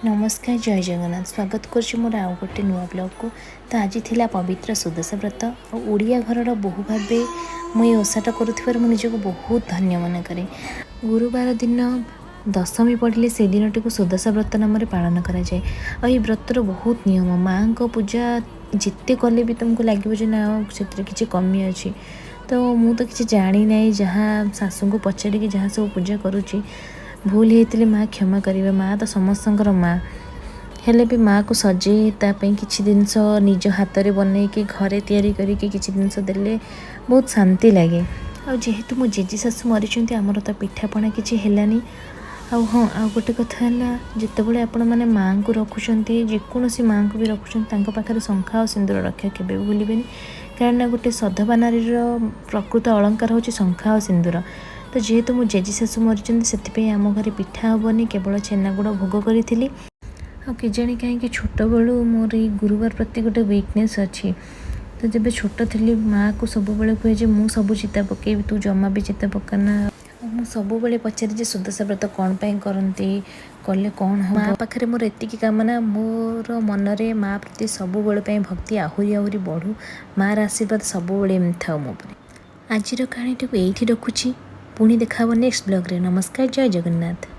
ନମସ୍କାର, ଜୟ ଜଗନ୍ନାଥ। ସ୍ୱାଗତ କରୁଛି ମୋର ଆଉ ଗୋଟେ ନୂଆ ବ୍ଲଗ୍କୁ। ତ ଆଜି ଥିଲା ପବିତ୍ର ସୁଦଶା ବ୍ରତ ଆଉ ଓଡ଼ିଆ ଘରର ବୋହୂ ଭାବେ ମୁଁ ଏ ଓଷାଟା କରୁଥିବାରୁ ମୁଁ ନିଜକୁ ବହୁତ ଧନ୍ୟ ମନେ କରେ। ଗୁରୁବାର ଦିନ ଦଶମୀ ପଡ଼ିଲେ ସେ ଦିନଟିକୁ ସୁଦଶା ବ୍ରତ ନାମରେ ପାଳନ କରାଯାଏ। ଆଉ ଏଇ ବ୍ରତର ବହୁତ ନିୟମ। ମାଆଙ୍କ ପୂଜା ଯେତେ କଲେ ବି ତୁମକୁ ଲାଗିବ ଯେ ନା, ସେଥିରେ କିଛି କମି ଅଛି। ତ ମୁଁ ତ କିଛି ଜାଣିନାହିଁ, ଯାହା ଶାଶୁଙ୍କୁ ପଚାରିକି ଯାହା ସବୁ ପୂଜା କରୁଛି। ଭୁଲ ହେଇଥିଲେ ମା କ୍ଷମା କରିବେ। ମା ତ ସମସ୍ତଙ୍କର ମା। ହେଲେ ବି ମାଆକୁ ସଜେଇ ତା ପାଇଁ କିଛି ଜିନିଷ ନିଜ ହାତରେ ବନେଇକି, ଘରେ ତିଆରି କରିକି କିଛି ଜିନିଷ ଦେଲେ ବହୁତ ଶାନ୍ତି ଲାଗେ। ଆଉ ଯେହେତୁ ମୋ ଜେଜେ ଶାଶୁ ମରିଛନ୍ତି, ଆମର ତ ପିଠାପଣା କିଛି ହେଲାନି। ଆଉ ହଁ, ଆଉ ଗୋଟେ କଥା ହେଲା, ଯେତେବେଳେ ଆପଣମାନେ ମାଆଙ୍କୁ ରଖୁଛନ୍ତି, ଯେକୌଣସି ମାଆଙ୍କୁ ବି ରଖୁଛନ୍ତି, ତାଙ୍କ ପାଖରେ ଶଙ୍ଖା ଆଉ ସିନ୍ଦୁର ରଖିବା କେବେ ବି ଭୁଲିବେନି। କାରଣ ଗୋଟେ ସଧବା ନାରୀର ପ୍ରକୃତ ଅଳଙ୍କାର ହେଉଛି ଶଙ୍ଖା ଆଉ ସିନ୍ଦୁର। ତ ଯେହେତୁ ମୋ ଜେଜେ ଶାଶୁ ମରିଛନ୍ତି, ସେଥିପାଇଁ ଆମ ଘରେ ପିଠା ହେବନି, କେବଳ ଛେନାଗୁଡ଼ ଭୋଗ କରିଥିଲି। ଆଉ କେଜାଣି କାହିଁକି ଛୋଟବେଳୁ ମୋର ଏଇ ଗୁରୁବାର ପ୍ରତି ଗୋଟେ ୱିକନେସ୍ ଅଛି। ତ ଯେବେ ଛୋଟ ଥିଲି, ମାଆକୁ ସବୁବେଳେ କୁହେ ଯେ ମୁଁ ସବୁ ଚିତା ପକେଇବି, ତୁ ଜମା ବି ଚିତା ପକାନା। ଆଉ ମୁଁ ସବୁବେଳେ ପଚାରେ ଯେ ସୁଦଶା ବ୍ରତ କ'ଣ ପାଇଁ କରନ୍ତି, କଲେ କ'ଣ ହେବ? ମା ପାଖରେ ମୋର ଏତିକି କାମନା, ମୋର ମନରେ ମା ପ୍ରତି ସବୁବେଳେ ପାଇଁ ଭକ୍ତି ଆହୁରି ଆହୁରି ବଢ଼ୁ। ମାଆର ଆଶୀର୍ବାଦ ସବୁବେଳେ ଏମିତି ଥାଉ ମୋ ଉପରେ। ଆଜିର କାହାଣୀଟିକୁ ଏଇଠି ରଖୁଛି। ପୁଣି ଦେଖା ହେବ ନେକ୍ସଟ ବ୍ଲଗ୍ରେ। ନମସ୍କାର, ଜୟ ଜଗନ୍ନାଥ।